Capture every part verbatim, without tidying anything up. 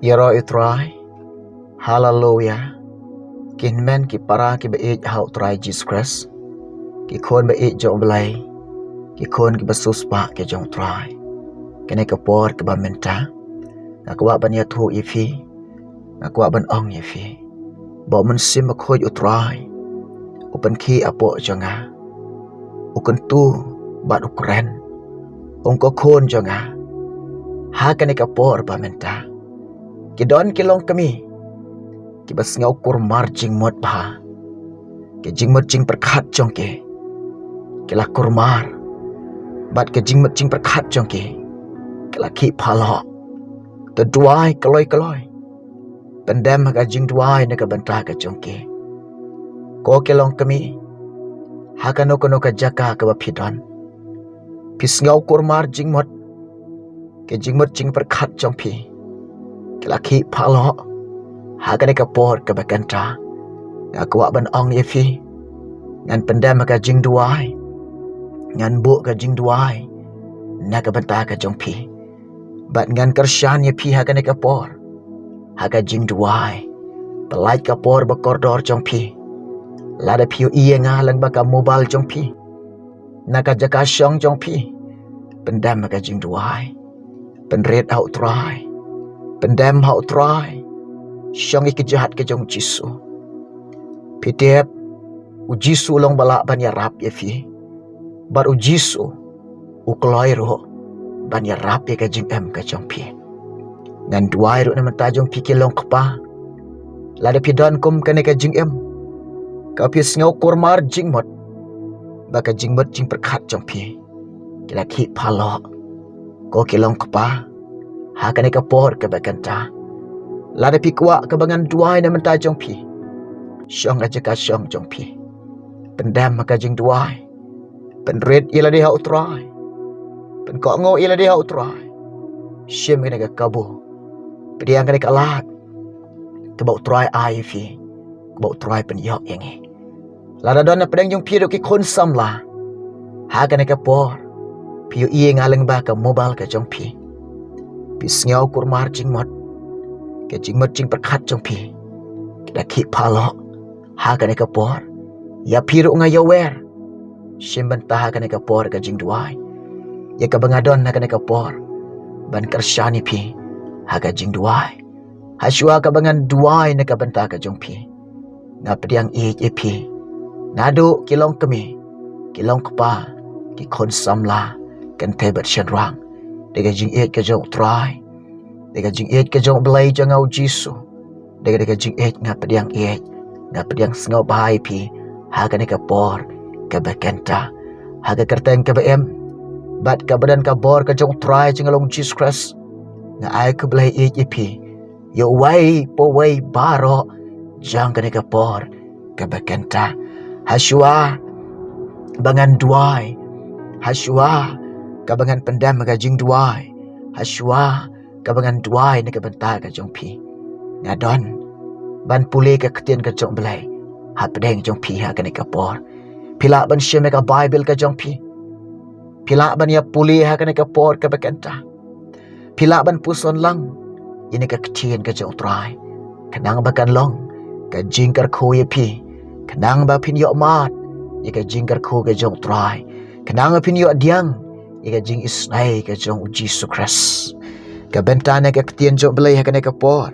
Ïaroh ïa u Trai. Haleluya. Ki hynmen ki para kiba ïeit ha u Trai Jisu Khrist, ki khun ba ïeit jong u Blei, ki khun kiba siewspah ki jong u Trai. Kane ka por kaba mynta, nga kwah ban ïathuh ïa phi, nga kwah ban ong ïa phi ba u Mynsiem Bakhuid u Trai u pynkhih hapoh jong nga, u kyntu bad u kren. Ong ko khun jong nga, ha kane ka por ba mynta ki don ki longkmie kiba sngew kulmar jingmut bha. Ki jingmut jingpyrkhat jong ki ki la kulmar, bad ki jingmut jingpyrkhat jong ki ki la khih phalok. To duwai kloi kloi, pyndem ha ka jingduwai na ka bynta ka jong ki. Ko ki longkmie, ha kano kano ka jaka kaba phi don, phi sngew kulmar jingmut, ki jingmut jingpyrkhat jong phi ki la khih phalok. Ha kane ka por kaba mynta, nga kwah ban ong ïa phi, ngan pyndem ha ka jingduwai, ngan buh ka jingduwai na ka bynta ka jong phi, bad ngan kyrshan ïa phi ha kane ka por ha ka jingduwai. Pyllait ka por ba kordor jong phi. Lada phi ïohi ïa nga lyngba ka mobile jong phi, na ka jaka shong jong phi, pyndem ha ka jingduwai. Pynrit ha u Trai, pyndem ha u Trai. Shong ïa ki jingïeit ka jong u Jisu. Phi tip, u Jisu u long ba lah ban ïarap ïa phi, bad u Jisu u kloi ruh ban ïarap ïa ka jingim ka jong phi. Ngan duwai ruh na ka bynta jong phi ki longkpa. Lada phi don kum kane ka jingim kaba phi sngew kulmar jingmut, ba ka jingmut jingpyrkhat jong phi ki la khih phalok, ko ki longkpa, ha kane ka por kaba mynta, lada phi kwah kaba ngan duwai na ka bynta jong phi, shong ha jaka shong jong phi, pyndem ha ka jingduwai. Pynrit ïa lade ha u Trai, pynkohnguh ïa lade ha u Trai. Shim kane ka kabu, pdiang kane ka lad kaba u Trai ai ïa phi, kaba u Trai pynïoh ïa ngi. Lada don na pdeng jong phi ruh ki khun samla, ha kane ka por, phi ïohi ïa nga lyngba ka mobile ka jong phi, phi sngew kulmar jingmut, ka jingmut jingpyrkhat jong phi ki la khih phalok. Ha kane ka por, ïa phi ruh nga ïawer, shim bynta ha kane ka por ka jingduwai. Ïa kaba nga don ha kane ka por ban kyrshan ïa phi ha ka jingduwai. Hashwa kaba ngan duwai na ka bynta ka jong phi, nga pdiang ïeit ïa phi, naduh ki longkmie, ki longkpa, ki khun samla, kynthei bad shynrang, da ka jingïeit ka jong u Trai, da ka jingïeit ka jong u Blei jong nga u Jisu. Da ka, da ka jingïeit nga pdiang ïeit, nga pdiang sngewbha ïa phi ha kane ka por kaba mynta, ha ka kyrteng kaba im bad kaba don ka bor ka jong u Trai jong nga long Jisu Khrist. Nga ai khublei ïeit ïa phi, ïa uwei pa uwei baroh jong kane ka por kaba mynta. Hashwa ba ngan duwai, hashwa kaba ngan pyndem ka jingduwai, hashwa kaba ngan duwai na ka bynta ka jong phi, nga don ban pule ka ktien ka jong u Blei hapdeng jong phi ha kane ka por. Phi lah ban shim ïa ka Baibl ka jong phi, phi lah ban ïa pule ha kane ka por kaba mynta. Phi lah ban puson lang ïa kane ka ktien ka jong u Trai, khnang ba kan long ka jingkyrkhu ïa phi, khnang ba phin ïoh mad ïa ka jingkyrkhu ka jong u Trai, khnang ba phin ïoh pdiang ïa ka jingisynei ka jong u Jisu Khrist. Ka bynta na ka ktien jong u Blei ha kane ka por,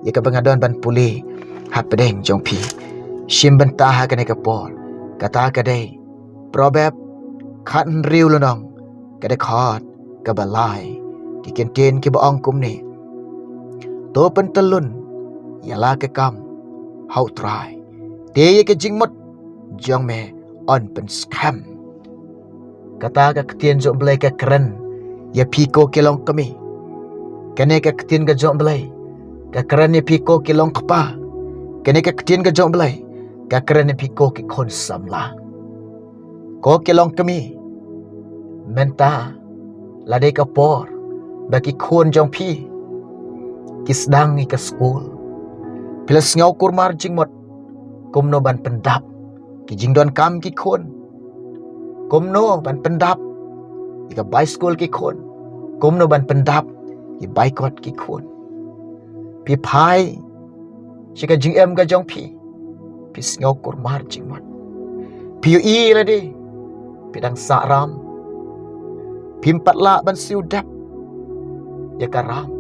ïa kaba nga don ban pule hapdeng jong phi. Shim bynta ha kane ka por, kata ka dei Proverb khathynriew lynnong, ka dkhot kaba lai. Ki ktien kiba ong kumne: To pyntyllun ïa la ka kam ha u Trai, te ïa ka jingmut jong me yn pynskhem. Kata ka ktien jong u Blei ka kren ïa phi ko ki longkmie. Kane ka ktien ka jong u Blei ka kren ïa phi ko ki longkpa. Kane ka ktien ka jong u Blei ka kren ïa phi ko ki khun samla. Ko ki longkmie, mynta la dei ka por ba ki khun jong phi ki sdang ïa ka skul. Phi la sngew kulmar jingmut kumno ban pyndap ki jingdonkam ki khun, kumno ban pyndap ïa ka bai skul ki khun, kumno ban pyndap ïa bai kot ki khun. Phi phai sha ka jingim ka jong phi, phi sngew kurmar jingmut. Phi ïohi lade phi dang sah ram, phim pat lah ban siew dep ïa ka ram.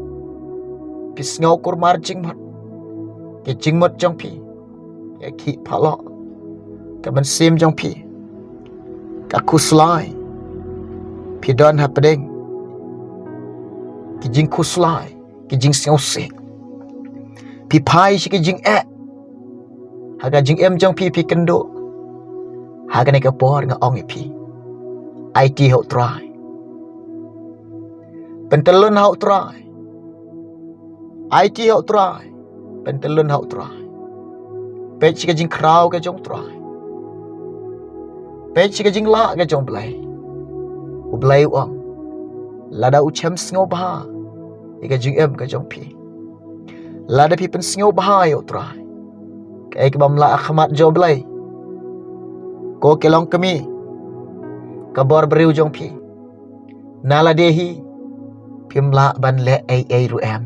Phi sngew kurmar jingmut, ka jingmut jong phi ka khih phalok, ka mynsiem jong phi ka khuslai. Phi don hapdeng ki jingkhuslai, ki jingsngewsih. Phi phai sha ki jingeh ha ka jingim jong phi, phi kynduh. Ha kane ka por nga ong ïa phi, aiti ha U Trai, pyntylun ha U Trai. Aiti ha U Trai, pyntylun ha U Trai. Peit sha ka jingkhraw ka jong U Trai, peit sha ka jinglah ka jong U Blei. U Blei u ong, lada u shem sngewbha ïa ka jingim ka jong phi, lada phi pynsngewbha ïa U Trai, kaei ka bym lah ha khmat jong U Blei? Ko ki longkmie, ka bor briew jong phi, na lade hi phim lah ban leh ei ei ruh em.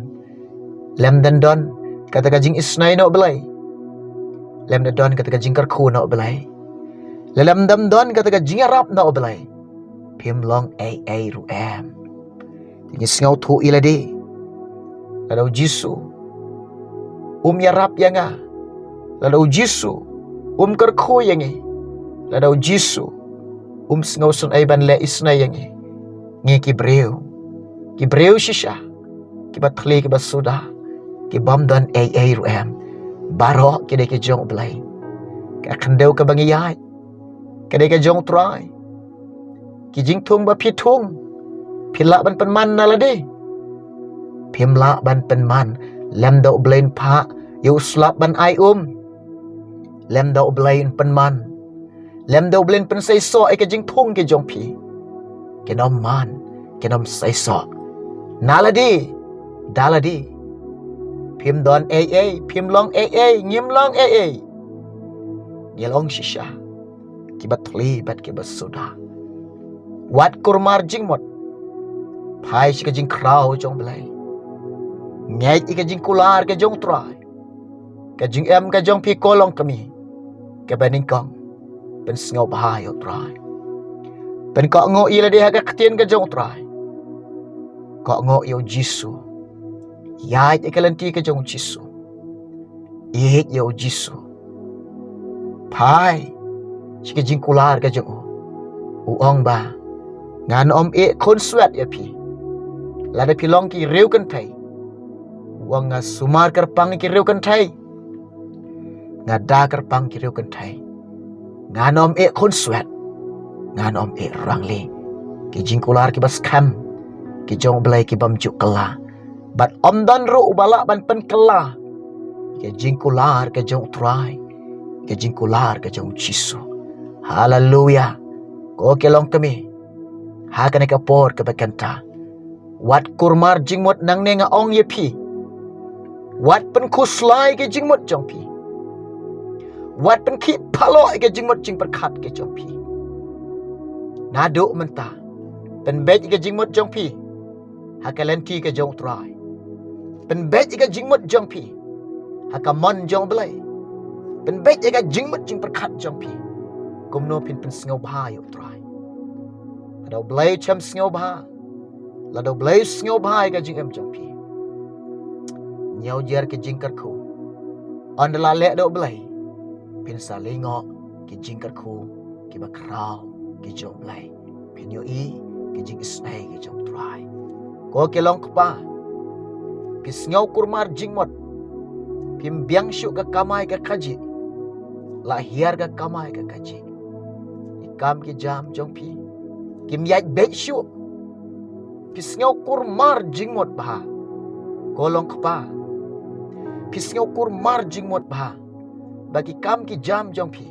Lymda don kata ka jingisnei na U Blei, lymda don kata ka jingkyrkhu na U Blei, lymda don kata ka jingïarap na U Blei, phim long ei ei ruh em. Te ngi sngewthuh ïa lade, lada U Jisu um ïarap ïa nga, lada U Jisu um kyrkhu ïa ngi, lada U Jisu um sngewsynei ban leh isnei ïa ngi, ngi ki briew, ki briew shisha, kiba thli, kiba suda, ki bym don ei ei ruh em. Baroh ki dei ki jong U Blei. Ka khyndew kaba ngi ïaid ka dei ka jong U Trai. Ki jingthung ba phi thung, phi lah ban pynman na lade? Phim lah ban pynman. Lymda U Blei un phah ïa u slap ban ai um, lymda U Blei un pynman, lymda U Blei un pynseisoh ïa ka jingthung ka jong phi, kin ym man, kin ym seisoh. Na lade, da lade, phim don ei ei, phim long ei ei, ngim long ei ei. Ngi long shisha kiba thli bad kiba suda. Wat kurmar jingmut. Phai sha ka jingkhraw jong U Blei. Ngeit ïa ka jingkular ka jong U Trai. Ka jingim ka jong phi, ko longkmie, kaba nyngkong, pynsngewbha ïa U Trai. Pynkohnguh ïa lade ha ka ktien ka jong U Trai. Kohnguh ïa U Jisu. Ïaid ïa ka lynti ka jong U Jisu. Ïeit ïa U Jisu. Phai sha ka jingkular ka jong u. U ong ba ngan ym ïeh khunswet ïa phi. Lada phi long ki riew kynthei, u ong, nga sumar kyrpang ïa ki riew kynthei, nga da kyrpang ïa ki riew kynthei. Ngan ym ïeh khunswet, ngan ym ïeh rangli. Ki jingkular kiba skhem, ki jong U Blei ki bym ju kylla. Bad ym don ruh uba lah ban pynkylla ïa ka jingkular ka jong U Trai, ïa ka jingkular ka jong U Jisu. Haleluia. Ko ki longkmie, ha kane ka por kaba kynta, wat kurmar jingmut nangne, nga ong ïa phi. Wat pynkhuslai ïa ka jingmut jong phi. Wat pynkhih phalok ïa ka jingmut jingpyrkhat ka jong phi. Naduh mynta, pynbeit ïa ka jingmut jong phi ha ka lynti ka jong U Trai. Pynbeit ïa ka jingmut jong phi ha ka mon jong U Blei. Pynbeit ïa ka jingmut jingpyrkhat jong phi. Kumno phin pynsngewbha ïa U Trai? Lada U Blei u shem sngewbha, lada U Blei u sngewbha ïa ka jingim jong phi, ñiewjer ki jingkyrkhu. Ynda la leh da U Blei, phin sa lyngngoh ki jingkyrkhu kiba khraw ki jong U Blei. Phin ïohi ki jingisnei ki jong U Trai. Ko ki longkpa, phi sngew kurmar jingmut. Phim biang shuh ka kamai ka kajih. La hiar ka kamai ka kajih. Ki kam ki jam jong phi kim ïaid beit shuh. Phi sngew kurmar jingmut bha. Ko longkpa, phi sngew kurmar jingmut bha ba ki kam ki jam jong phi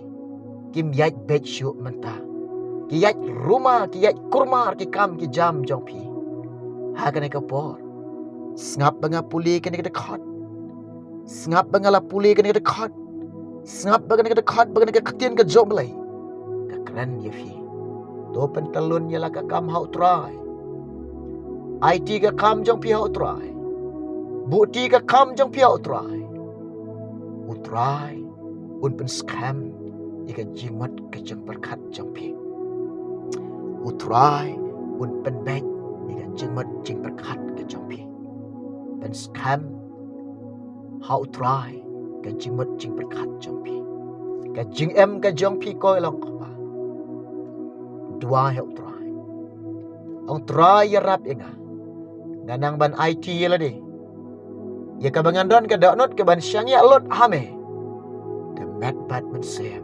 kim ïaid beit shuh mynta. Ki ïaid ruma, ki ïaid kurmar ki kam ki jam jong phi. Ha kane ka por, sngap ba nga pule kane ka dkhot. Sngap ba nga la pule kane ka dkhot. Sngap ba kane ka dkhot, ba kane ka ktien ka jong U Blei ka kren ïa phi. To pyntyllun ïa la ka kam ha U Trai. Aiti ka kam jong phi ha U Trai. Buhti ka kam jong phi ha u Trai. U Trai un pynskhem ïa ka jingmut ka jingpyrkhat jong phi. U Trai un pynbeit ïa ka jingmut jingpyrkhat ka jong phi. Pynskhem ha u Trai ka jingmut jingpyrkhat jong phi. Ka jingim ka jong phi ko long kpa. Duwai ha u Trai. Ong Trai ïarap ïa nga. Nga nang ban aiti ïa lade. Ïa kaba ngan don ka dohnud kaban shaniah lut ha me. Da met bad mynsiem.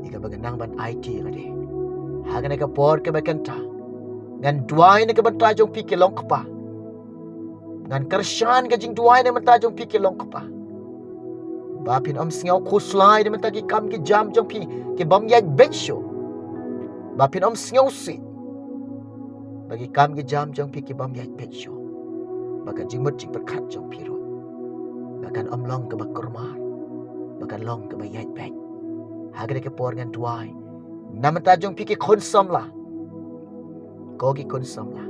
Ïa kaba ngan nang ban aiti ïa lade. Ha kane ka por kaba kynta. Ngan duwai na ka bynta jong phi ki long kpa. Ngan kyrshan ka jingduwai na ka bynta jong phi ki long kpa. Ba phin ym sngew khuslai na ka bynta ki kam ki jam jong phi ki bym ïaid beit shuh. Ba phin ym sngewsih. Ba ki kam ki jam jong phi ki bym ïaid beit shuh. Ba ka jingmut jingpyrkhat jong phi ruh. Ba kan ym long kaba kulmar. Ba kan long kaba ïaid beit. Ha kane ka por ngan duwai. Na ka bynta jong phi ki khun samla. Ko ki khun samla.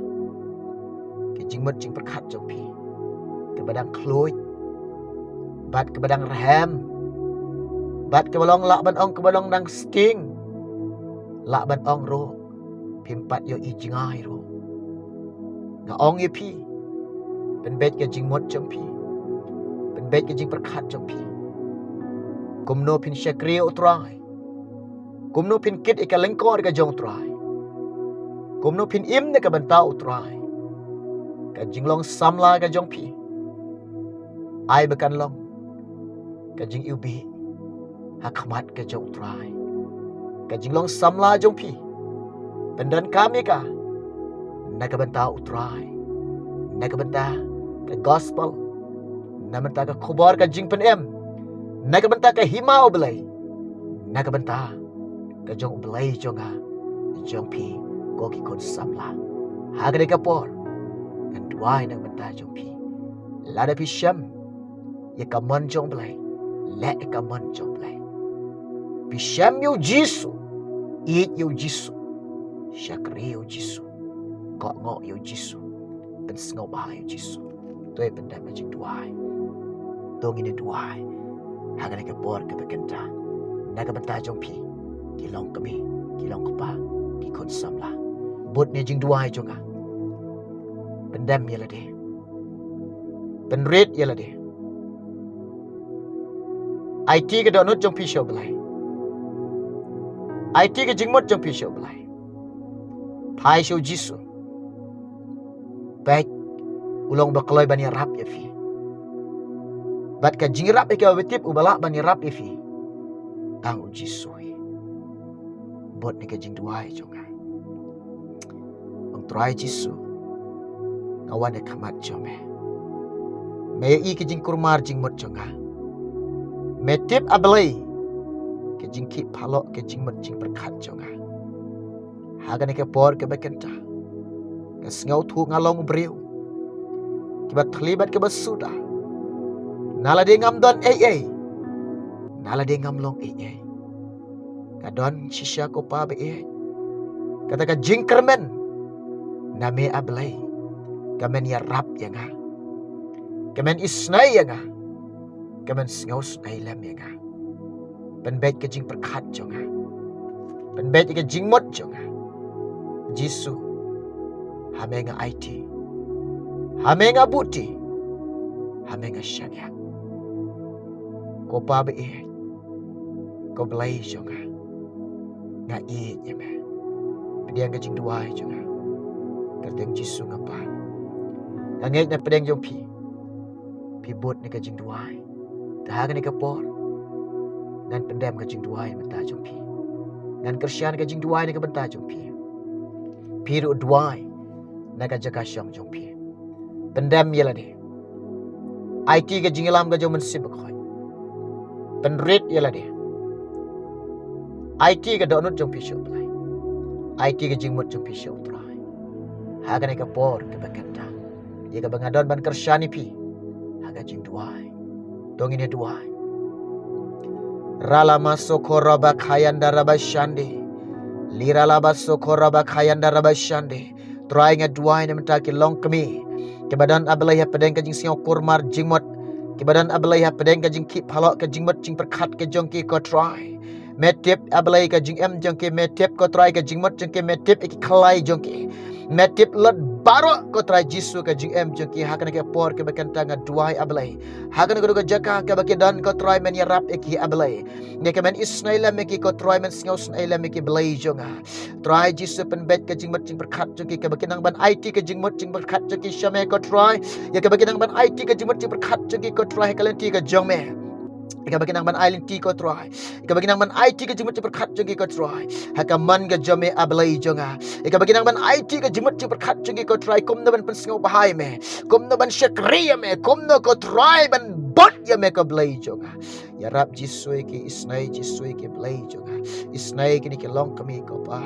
Ki jingmut jingpyrkhat jong phi. Kaba dang khluit. Bad kaba dang rhem. Bad kaba long lah ban ong kaba long dang sting. Lah ban ong ruh. Phim pat ïohi jngai ruh. Nga ong ïa phi. Pynbeit ka jingmut jong phi. Pynbeit ka jingpyrkhat jong phi. Kumno phin shakri ïa u Trai. Kumno phin kit ïa ka lyngkor ka jong u Trai. Kumno phin im na ka bynta u Trai. Ka jinglong samla ka jong phi. Ai ba kan long. Ka jingiwbih. Ha khmat ka jong u Trai. Ka jinglong samla jong phi. Pyndonkam ïa ka. Na ka bynta u Trai. Na ka bynta ka gospel. Na ka bynta ka khubor ka jingpynim. Na ka bynta ka hima u Blei. Na ka bynta ka jong u Blei jong nga. Jong phi ko ki khun samla. Ha kane ka por. Ngan duwai na ka bynta jong phi. Lada phi shem. Ïa ka mon jong u Blei. Leh ïa ka mon jong u Blei. Phi shem ïa u Jisu. Ïeit ïa u Jisu. Shakri ïa u Jisu. Kohnguh ïa u Jisu. Pynsngewbha ïa u Jisu. To ïa pyndem ïa jingduwai. To ngin ïa duwai. Ha kane ka por kaba kynta. Na ka bynta jong phi. Ki long kmie. Ki long kpa. Ki khun samla. Bud na jingduwai jong nga. Pyndem ïa lade. Pynrit ïa lade. Aiti ka dohnud jong phi sha u Blei. Aiti ka jingmut jong phi sha u Blei. Phai sha u Jisu. Peit u long ba kloi ban ïarap ïa phi. Bad ka jingïarap ïa ka ba tip u ba lah ban ïarap ïa phi. Tang u Jisu hi. Bud na ka jingduwai jong nga. Ong Trai Jisu. Nga wan ha khmat jong me. Me ïohi ka jingkulmar jingmut jong nga. Me tip A Blei. Ka jingkhih phalok ka jingmut jingpyrkhat jong nga. Ha kane ka por kaba kynta. Nga sngewthuh nga long u briew. Kiba thli bad kiba suda. Na lade ngam don ei ei. Na lade ngam long ei ei. Ka don shisha ko Pa ba ïeit. Kata ka jingkyrmen. Na me A Blei. Ka men ïarap ïa nga. Ka men isnei ïa nga. Ka men sngewsnei lem ïa nga. Pynbeit ka jingpyrkhat jong nga. Pynbeit ka jingmut jong nga. Jisu. Ha me nga aiti. Ha me nga buti. Ha me nga shaniah. Ko Pa ba ïeit. Ko Blei jong nga. Nga ïeit ïa me. Pdiang ka jingduwai jong nga. Kyrteng Jisu nga pan. Nga ngeit na pdeng jong phi. Phi bud na ka jingduwai. Te ha kane ka por. Ngan pyndem ka jingduwai na ka bynta jong phi. Ngan kyrshan ka jingduwai na ka bynta jong phi. Phi ruh duwai. Na ka jaka shong jong phi. Pyndem ïa lade. Aiti ka jingïalam ka jong u Mynsiem Bakhuid. Pynrit ïa lade. Aiti ka dohnud jong phi sha u Blei. Aiti ka jingmut jong phi sha u Trai. Ha kane ka por kaba kynta. Ïa kaba nga don ban kyrshan ïa phi. Ha ka jingduwai. To ngin ïa duwai. Ralama soko raba khayanda raba shande. Liralaba soko raba khayanda raba shande. Trai nga duwai na ka bynta ki longkmie. Kiba don, A Blei, hapdeng ka jingsngew kurmar jingmut. Kiba don, A Blei, hapdeng ka jingkhih phalok, ka jingmut jingpyrkhat ka jong ki, ko Trai. Me tip, A Blei, ka jingim jong ki, me tip, ko Trai, ka jingmut jong ki, me tip ïa ki khlai jong ki. Me tip lut baroh, ko Trai Jisu, ka jingim jong ki ha kane ka por kaba kynta, nga duwai, A Blei. Ha kane ka jaka kaba ki don, ko Trai, men ïarap ïa ki, A Blei. Ïa ka men isynei lem ïa ki, ko Trai, men sngewsynei lem ïa ki, Blei jong nga. Trai Jisu, pynbeit ka jingmut jingpyrkhat jong ki, kaba ki nang ban aiti ka jingmut jingpyrkhat jong ki sha me, ko Trai. Ïa kaba ki nang ban aiti ka jingmut jingpyrkhat jong ki, ko Trai, ha ka lynti ka jong me. Ïa kaba ki nang ban ai lynti, ko Trai. Ïa kaba ki nang ban aiti ka jingmut jingpyrkhat jong ki, ko Trai, ha ka mon ka jong me, A Blei jong nga. Ïa kaba ki nang ban aiti ka jingmut jingpyrkhat jong ki, ko Trai, kumno ban pynsngewbha ïa me, kumno ban shakri ïa me, kumno, ko Trai, ban bud ïa me, ko Blei jong nga. Ïarap Jisu ïa ki, isynei Jisu ïa ki, Blei jong nga. Isynei kine ki longkmie, ko Pa.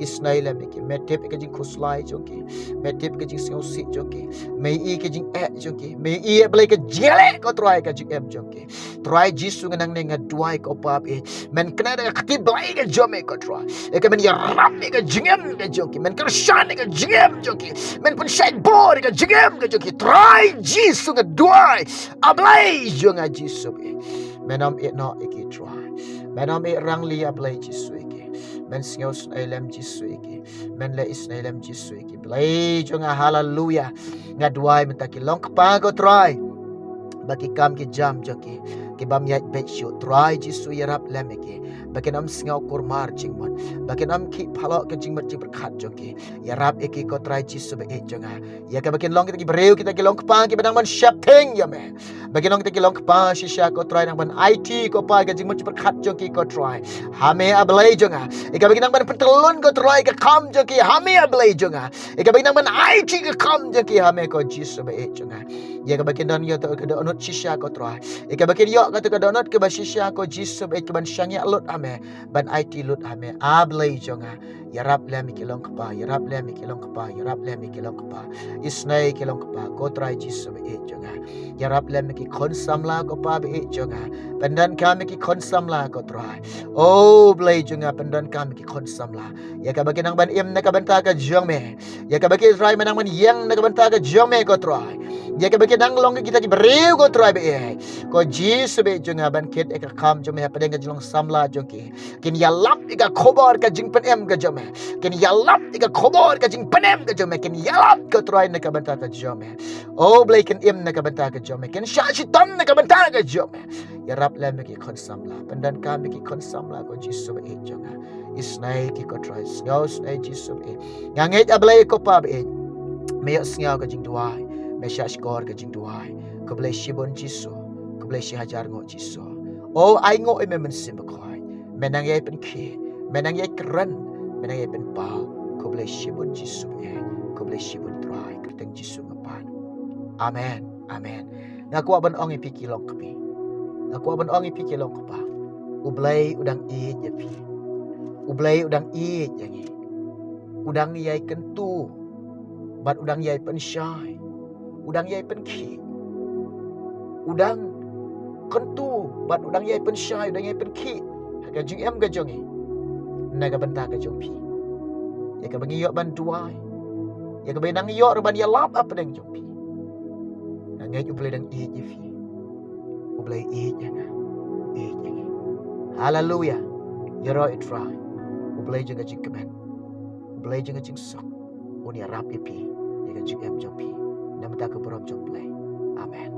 Isynei lem ïa ki, me tip ïa ka jingkhuslai jong ki, me tip ïa ka jingsngewsih jong ki. Me ïohi ïa ka jingeh jong ki, me ïohi, A Blei, ka jingeh, ko Trai, ka jingim jong ki. Trai Jisu, nga nangne nga duwai, ko Pa, ba ïeit, men kynnoh da ka kti Blei ka jong me, ko Trai. Ïa ka men ïarap ïa ka jingim ka jong ki, men kyrshan ïa ka jingim jong ki, men pynshait bor ïa ka jingim ka jong ki. Trai Jisu, nga duwai, A Blei jong nga Jisu, ba ïeit, men ym ïehnoh ïa ki, Trai. Men ym ïeh rangli, A Blei Jisu, ïa ki. Men sngewsynei lem, Jisu, ïa ki. Men leh isynei lem, Jisu, ïa ki, Blei jong nga. Haleluya. Nga duwai mynta ki longkpa, ko Trai, ba ki kam ki jam jong ki, ki bym ïaid beit shuh, Trai Jisu, ïarap lem ïa ki, ba kin ym sngew kurmar jingmut, ba kin ym khih phalok ka jingmut jingpyrkhat jong ki. Ïarap ïa ki, ko Trai Jisu, ba ïeit jong nga. Ïa kaba kin long kita ki briew, kita ki longkpa kiba nang ban sheptieng ïa me, ba kin long kita ki longkpa shisha, ko Trai, nang ban aiti, ko Pa, ka jingmut jingpyrkhat jong ki, ko Trai, ha me, A Blei jong nga. Ïa kaba kin nang ban pyntyllun, ko Trai, ka kam jong ki ha me, A Blei jong nga. Ïa kaba kin nang ban aiti ka kam jong ki ha me, ko Jisu, ba ïeit jong nga. Ïa kaba kin don ïa kato ka dohnud shisha, ko Trai. Ïa kaba kin ïoh kato ka dohnud kaba shisha, ko Jisu, ba ïeit, ka ban shaniah lut ha me, ban aiti lut ha me, A Blei jong nga. Ïarap lem ïa ki longkpa, ïarap lem ïa ki longkpa, ïarap lem ïa ki longkpa. Isynei ïa ki longkpa, ko Trai Jisu, ba ïeit jong nga. Ïarap lem ïa ki khun samla, ko Pa, ba ïeit jong nga. Pyndonkam ïa ki khun samla, ko Trai. O Blei jong nga, pyndonkam ïa ki khun samla. Ïa kaba kin nang ban im na ka bynta ka jong me. Ïa kaba, ko Trai, men nang ban ïeng na ka bynta ka jong me, ko Trai. Ïa kaba kin nang long kita ki briew, ko Trai, ba ïeit, ko Jisu, ba ïeit jong nga, ban kit ïa ka kam jong me hapdeng ka jinglong samla jong ki. Kin ïalap ïa ka khubor ka jingpynim ka jong me. Kin ïalap ïa ka khubor ka jingpynim ka jong me. Kin ïalap, ko Trai, na ka bynta ka jong me. O Blei, kin im na ka bynta ka jong me. Kin shah shitom na ka bynta ka jong me. Ïarap lem ïa ki khun samla. Pyndonkam ïa ki khun samla, ko Jisu, ba ïeit jong nga. Isynei ïa ki, ko Trai. Sngewsynei, Jisu, ba ïeit. Nga ngeit, A Blei, ko Pa, ba ïeit, me ïohsngew ka jingduwai, me shahshkor ka jingduwai. Khublei shibun, Jisu. Khublei shihajar nguh, Jisu. O, ai nguh ïa me, Mynsiem Bakhuid. Me nang ïai pynkhih, me nang ïai kren, me nang ïai pynpaw. Khublei shibun, Jisu, eh. Khublei shibun, Trai. Kyrteng Jisu nga pan. Amen. Amen. Nga kwah ban ong ïa phi, ki longkmie. Nga kwah ban ong ïa phi, ki longkpa. U Blei u dang ïeit ïa phi. U Blei u dang ïeit ïa ngi. U dang ïai kyntu bad u dang ïai pynshai. U dang ïai pynkhih. U dang kyntu bad u dang ïai pynshai, u dang ïai pynkhih ha ka jingim ka jong ngi, na ka bynta ka jong phi. Ïa kaba ngi ïoh ban duwai, ïa kaba nang ïoh ruh ban ïalap hapdeng jong phi. Nga ngeit U Blei dang ïeit ïa phi. U Blei ïeit ïa nga. Ïeit ïa ngi. Haleluya. Ïaroh ïa U Trai, U Blei jong ka jingkmen, U Blei jong ka jingsuk, un ïarap ïa phi, ïa ka jingim jong phi, na ka bynta ka burom jong U Blei. Amen.